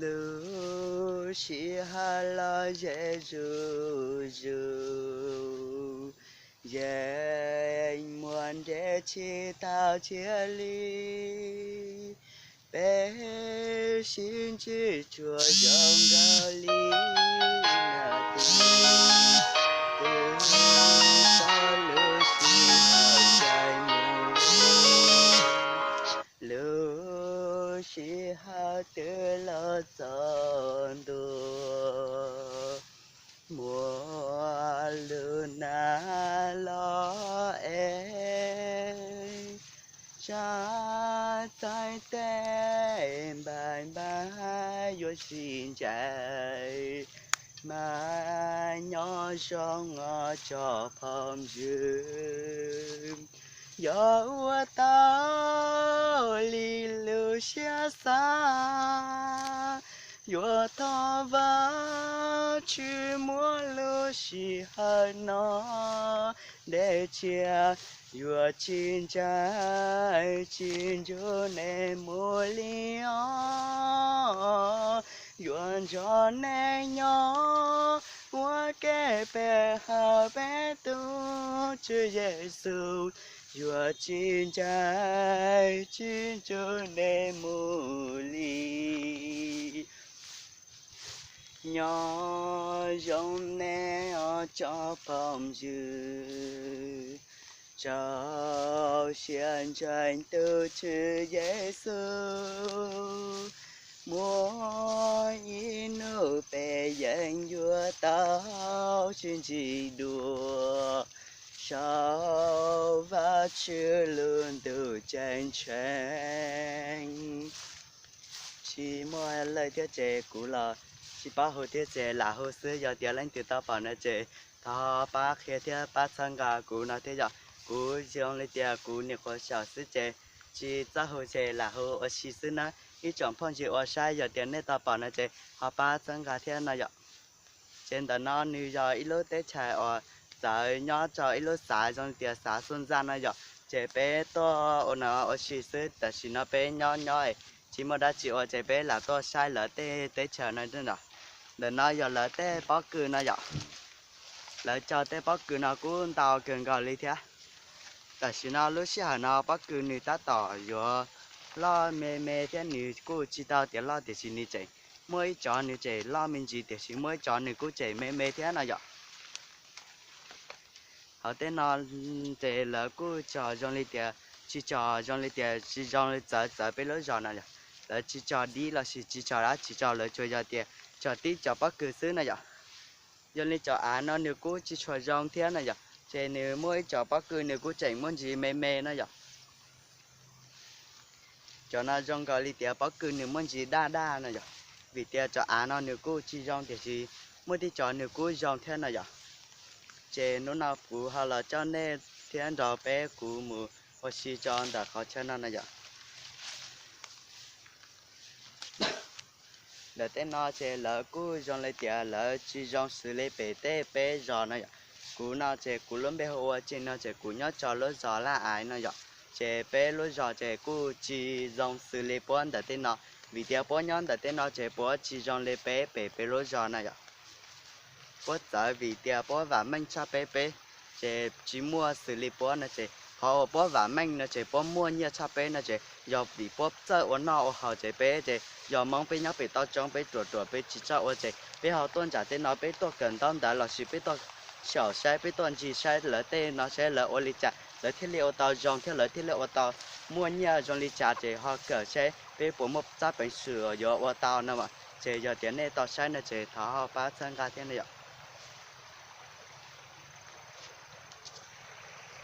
Lub sij hawm los ze zuj zus, yeej muaj nres tsis tau tshiab li. Peb sib ntsib tsuas zoo nkaus li nas this, twb txog lub sij hawm ncaim mus. Lub sij hawm twb los txog ntua, muaj lub nas los ev, tsa txhais tes npaim npaim yuav sib ncaim, mas nyob zoo os tsoom phooj ywg. Yog ua tau li lub siab xav, yuav thov Vajtswv muab lub sij hawm no dej cia, yuav tsis ntshai tsis ntsub nej mus li os. Yuav nrog nej nyob ua ke peb hawm peb tus Tswv Yexus, yuav tsis ntshai tsis ntsub nej mus li. Nyob zoo nej os tsoom phooj ywg, rau siab ntseeg tus Tswv Yexus, muaj ib hnub peb yeej yuav tau sib ntsib dua saum Vajtswv lub ntuj ceeb tsheej. Tsis muaj leej thiab ces kuv los tsis paub hu thiab ces lam hu xwb. Yog tias leej twg tau pom no ces thov pab qhia thiab pab txhawb nqa kuv no thiab yom. Kuv zoo li tias kuv nyuam qhuav xyaum xwb ces tsis txawj hu ces lam hu ua si xwb na. Ib tsoom phooj ywg uas saib yog tias nej tau pom no ces ho pab txhawb nqa thiab no yom. Ces ntawm no nws yog ib lub teb chaws uas txawv nyob rau ib lub xav zoo li tias xav Xuj Ntxaj no yom. Ces peb tuaj ua no ua si xwb, tam sim no peb nyob nyob tsis muaj dab tsi ua ces peb lam tuaj saib lawv tej teb chaws no ntag. Ntawm no yog lawv tej pob kws no yom. Lawv cog tej pob kws no kuj ntau kawg nkaus li thiab. Tam sim no lub sij hawm no pob kws nws tab tom yuav loj me me thiab, nws kuj tsis tau tiav loj tiam sis nws tseem muaj ib cov nws tseem loj me ntsis tiam sis muaj ib cov nws kuj tseem me me thiab no yom. Hauv tej no ces lawv kuj cog zoo li tias, tsis cog zoo li tias tsis zoo li txawv txawv peb lub zos no yom. Lawv tsis cog dib los sis tsis cog dab tsis cog, lawv tsuas yog tias cog tib cov pob kws xwb no yom. Yog li cov av no nws kuj tsis tshua zoo thiab no yom, ces nws muaj ib cov pob kws nws kuj tseem muaj ntsis me me no yom. Cov no zoo nkaus li tias pob kws nws muaj ntsis daj daj no yom, vim tias cov av no nws kuj tsis zoo tiam sis muaj tej cov nws kuj zoo thiab no yom. Ces hnub no kuv ho los coj nej thiab nrog peb kuv mus ua si rau ntawm qhov chaw no no yom. Ntawm tej no ces lawv kuj zoo li tias lawv tsis zoo xws li pem tej peb zos no yom. Kuv no ces kuv lub npe hu ua Tseg no ces kuv nyob rau lub zos Laj Aiv no yom. Ces peb lub zos ces kuj tsis zoo xws li puab ntawm tej no, vim tias puab nyob ntawm tej no ces puab tsis zoo li peb pem peb lub zos na yom. Puab txawv vim tias puab vam meej tshaj peb peb, ces tsis muaj xws li puab no ces qhov uas puab vam meej no ces puab muaj nyiaj tshaj peb no ces yog vim puab txawj ua noj ua haus ces peb ces yog Hmoob peb nyob pem toj roob peb ruam ruam peb tsis txawj ua ces peb ho tuaj nram tej no peb tuaj kawm ntaub ntawv los sis peb tuaj xyaum saib peb tuaj ntsis saib lawv tej no saib lawv ua li cas lawv thiaj li ua tau zoo thiab lawv thiaj li ua tau muaj nyiaj zoo li cas ces ho kawm saib peb puas muaj txoj peev xwm yuav ua tau no. Ces yog tias nej tau saib no ces thov ho pab txhawb nqa thiab no yom.